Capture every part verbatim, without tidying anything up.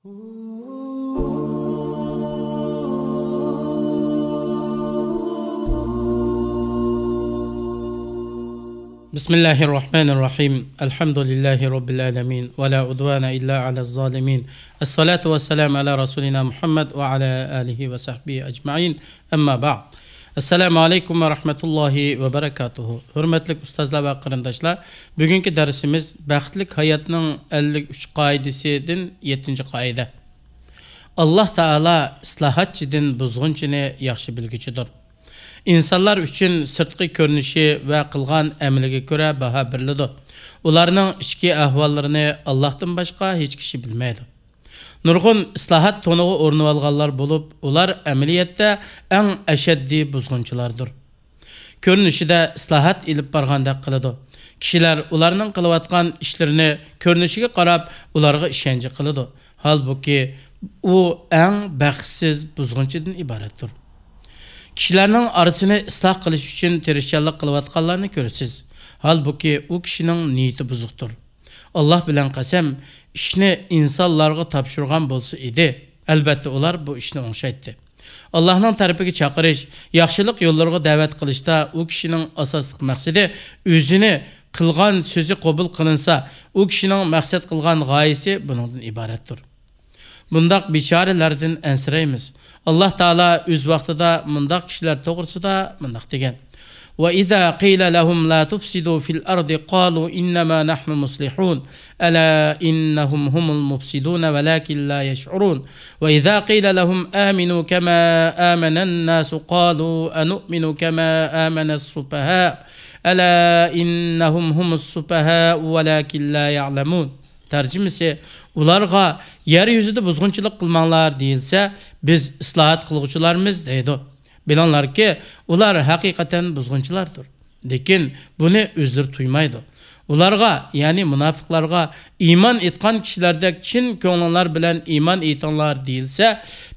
بسم الله الرحمن الرحيم. الحمد لله رب العالمين. ولا عدوان إلا على الظالمين. الصلاة والسلام على رسولنا محمد وعلى آله وصحبه أجمعين. أما بعد. السلام عليكم ورحمة الله وبركاته. ھۆرمەتلىك ئۇستازلار ۋە قېرىنداشلار، بۈگۈنكى دەرسىمىز بەختلىك ھاياتنىڭ ئەللىك ئۈچ قائىدىسىدىن يەتتىنچى قائىدە. ئاللاھ تائالا ئىسلاھاتچىدىن بۇزغۇنچىنى ياخشى بىلگۈچىدۇر. ئىنسانلار ئۈچۈن سىرتقى كۆرۈنۈشى ۋە قىلغان ئەمىلىگە كۆرە باھا بېرىلىدۇ. ئۇلارنىڭ ئىچكى ئەھۋاللىرىنى ئاللاھتىن باشقا ھېچ كىشى بىلمەيدۇ. نۇرغۇن ئىسلاھات تونىغا ئورىنىۋالغانلار بولۇپ، ئۇلار ئەمەلىيەتتە ئەڭ ئەشەددىي بۇزغۇنچىلاردۇر. كۆرۈنۈشىدە ئىسلاھات ئېلىپ بارغاندەك قىلىدۇ. كىشىلەر ئۇلارنىڭ قىلىۋاتقان ئىشلىرىنى كۆرۈنۈشىگە قاراپ، ئۇلارغا ئىشەنچ قىلىدۇ. ھالبۇكى، ئۇ ئەڭ بەختسىز بۇزغۇنچىدىن ئىبارەتتۇر. كىشىلەرنىڭ ئارىسىنى ئىسلاھ قىلىش ئۈچۈن تىرىشچانلىق قىلىۋاتقانلارنى كۆرىسىز. ھالبۇكى، ئۇ كىشىنىڭ نىيىتى بۇزۇقتۇر. ئاللاھ بىلەن قەسەم، ئىشنى ئىنسانلارغا تاپشۇرغان بولسا ئىدى، ئەلبەتتە، ئۇلار بۇ ئىشنى ئوڭشايتتى. ئاللاھنىڭ تەرىپىگە چاقىرىش، ياخشىلىق يوللىرىغا دەۋەت قىلىشتا ئۇ كىشىنىڭ ئاساسلىق مەقسىتى ئۆزىنى، قىلغان سۆزى قوبۇل قىلىنسا، ئۇ كىشىنىڭ مەقسەت قىلغان غايىسى بۇنىڭدىن ئىبارەتتۇر. بۇنداق بىچارىلەردىن ئەنسىرەيمىز. ئاللاھ تائالا ئۆز ۋاقتىدا مۇنداق كىشىلەر توغرىسىدا مۇنداق دېگەن: وإذا قيل لهم لا تفسدوا في الأرض قالوا إنما نحن مصلحون ألا إنهم هم المفسدون ولكن لا يشعرون وإذا قيل لهم آمنوا كما آمن الناس قالوا أنؤمن كما آمن السفهاء ألا إنهم هم السفهاء ولكن لا يعلمون. تەرجىمىسى، ئۇلارغا يەر يۈزىدە بۇزغۇنچىلىق قىلماڭلار دېيىلسە، بىز ئىسلاھات قىلغۇچىلارمىز دەيدۇ. بىلىڭلاركى، ئۇلار ھەقىقەتەن بۇزغۇنچىلاردۇر. لېكىن بۇنى ئۆزلىرى تۇيمايدۇ. ئۇلارغا، يەنى مۇناپىقلارغا، ئىمان ئېيتقان كىشىلەردەك چىن كۆڭلۈڭلار بىلەن ئىمان ئېيتىڭلار دېيىلسە،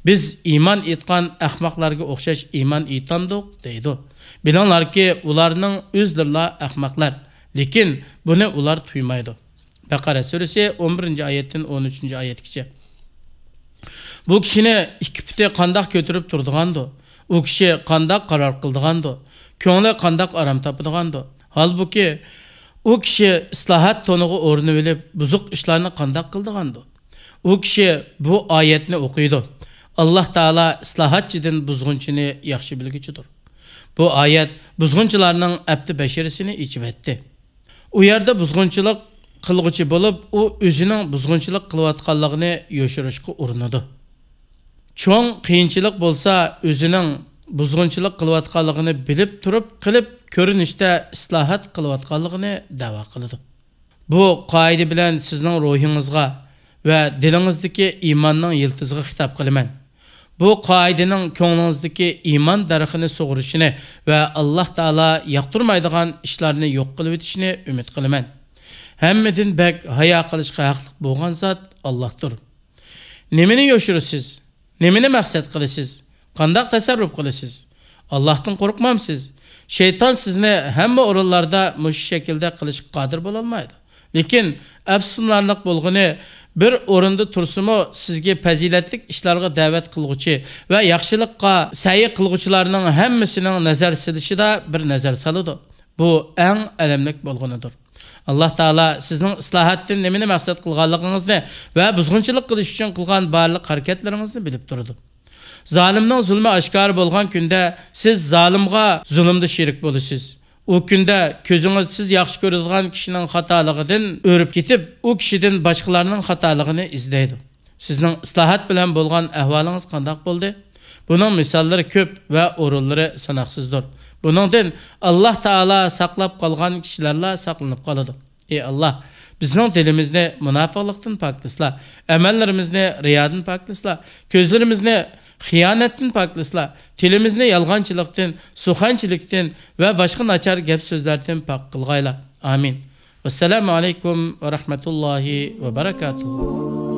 بىز ئىمان ئېيتقان ئەخمەقلەرگە ئوخشاش ئىمان ئېيتامدۇق دەيدۇ. بىلىڭلاركى، ئۇلارنىڭ ئۆزلىرىلا ئەخمەقلەر. لېكىن بۇنى ئۇلار تۇيمايدۇ. بەقەرە سۈرىسى، ئون بىرىنچى ئايەتتىن ئون ئۈچىنچى ئايەتكىچە. بۇ كىشىنى ئىككى پۇتى قانداق كۆتۈرۈپ تۇرىدىغاندۇ؟ ئۇ كىشى قانداق قارار قىلىدىغاندۇ؟ كۆڭلى قانداق ئارام تاپىدىغاندۇ؟ ھالبۇكى، ئۇ كىشى ئىسلاھات تونىغا ئورىنىۋېلىپ، بۇزۇق ئىشلارنى قانداق قىلىدىغاندۇ؟ ئۇ كىشى بۇ ئايەتنى ئوقۇيدۇ. ئاللاھ تائالا ئىسلاھاتچىدىن بۇزغۇنچىنى ياخشى بىلگۈچىدۇر. بۇ ئايەت بۇزغۇنچىلارنىڭ ئەپتى بەشىرىسىنى ئېچىۋەتتى. ئۇ يەردە بۇزغۇنچىلىق قىلغۇچى بولۇپ، ئۇ ئۆزىنىڭ بۇزغۇنچىلىق قىلىۋاتقانلىقىنى يوشۇرۇشقا ئۇرۇنىدۇ. چوڭ قىيىنچىلىق بولسا، ئۆزىنىڭ بۇزغۇنچىلىق قىلىۋاتقانلىقىنى بىلىپ تۇرۇپ قىلىپ، كۆرۈنۈشتە ئىسلاھات قىلىۋاتقانلىقىنى دەۋا قىلىدۇ. بۇ قائىدە بىلەن سىزنىڭ روھىڭىزغا ۋە دىلىڭىزدىكى ئىماننىڭ يىلتىزىغا خىتاب قىلىمەن. بۇ قائىدىنىڭ كۆڭلىڭىزدىكى ئىمان دەرىخىنى سۇغۇرۇشىنى ۋە ئاللاھ تائالا ياقتۇرمايدىغان ئىشلارنى يوق قىلىۋېتىشىنى ئۈمىد قىلىمەن. ھەممىدىن بەك ھايا قىلىشقا ھەقلىق بولغان زات ئاللاھتۇر. نېمىنى يوشۇرىسىز؟ نېمىنى مەقسەت قىلىسىز؟ قانداق تەسەررۇپ قىلىسىز؟ ئاللاھتىن قورقمامسىز؟ شەيتان سىزنى ھەممە ئورۇنلاردا مۇشۇ شەكىلدە قىلىشقا قادىر بولالمايدۇ. لېكىن ئەپسۇسلىنارلىق بولغىنى، بىر ئورۇندا تۇرسىمۇ، سىزگە پەزىلەتلىك ئىشلارغا دەۋەت قىلغۇچى ۋە ياخشىلىققا سەي قىلغۇچىلارنىڭ ھەممىسىنىڭ نەزەر سېلىشىدا بىر نەزەر سالىدۇ. بۇ ئەڭ ئەلەملىك بولغىنىدۇر. ئاللاھ تائالا سىزنىڭ ئىسلاھاتتىن نېمىنى مەقسەت قىلغانلىقىڭىزنى ۋە بۇزغۇنچىلىق قىلىش ئۈچۈن قىلغان بارلىق ھەرىكەتلىرىڭىزنى بىلىپ تۇرىدۇ. زالىمنىڭ زۇلمى ئاشكارا بولغان كۈندە سىز زالىمغا زۇلۇمدا شېرىك بولىسىز. ئۇ كۈندە كۆزىڭىز سىز ياخشى كۆرىدىغان كىشىنىڭ خاتالىقىدىن ئۆرۈپ كېتىپ، ئۇ كىشىدىن باشقىلارنىڭ خاتالىقىنى ئىزدەيدۇ. سىزنىڭ ئىسلاھات بىلەن بولغان ئەھۋالىڭىز قانداق بولدى؟ بۇنىڭ مىساللىرى كۆپ ۋە ئورۇنلىرى ساناقسىزدۇر. بۇنىڭدىن ئاللاھ تائالا ساقلاپ قالغان كىشىلەرلا ساقلىنىپ قالىدۇ. ئى ئاللاھ، بىزنىڭ دىلىمىزنى مۇناپىقلىقتىن پاكلىسىلا، ئەمەللىرىمىزنى رىيادىن پاكلىسىلا، كۆزلىرىمىزنى خىيانەتتىن پاكلىسىلا، تىلىمىزنى يالغانچىلىقتىن، سۇخەنچىلىكتىن ۋە باشقا ناچار گەپ سۆزلەردىن پاك قىلغايلا. ئامىن. ۋەسسالامۇ ئەلەيكۇم ۋە رەھمەتۇللاھى ۋە بەرەكاتۇھۇ.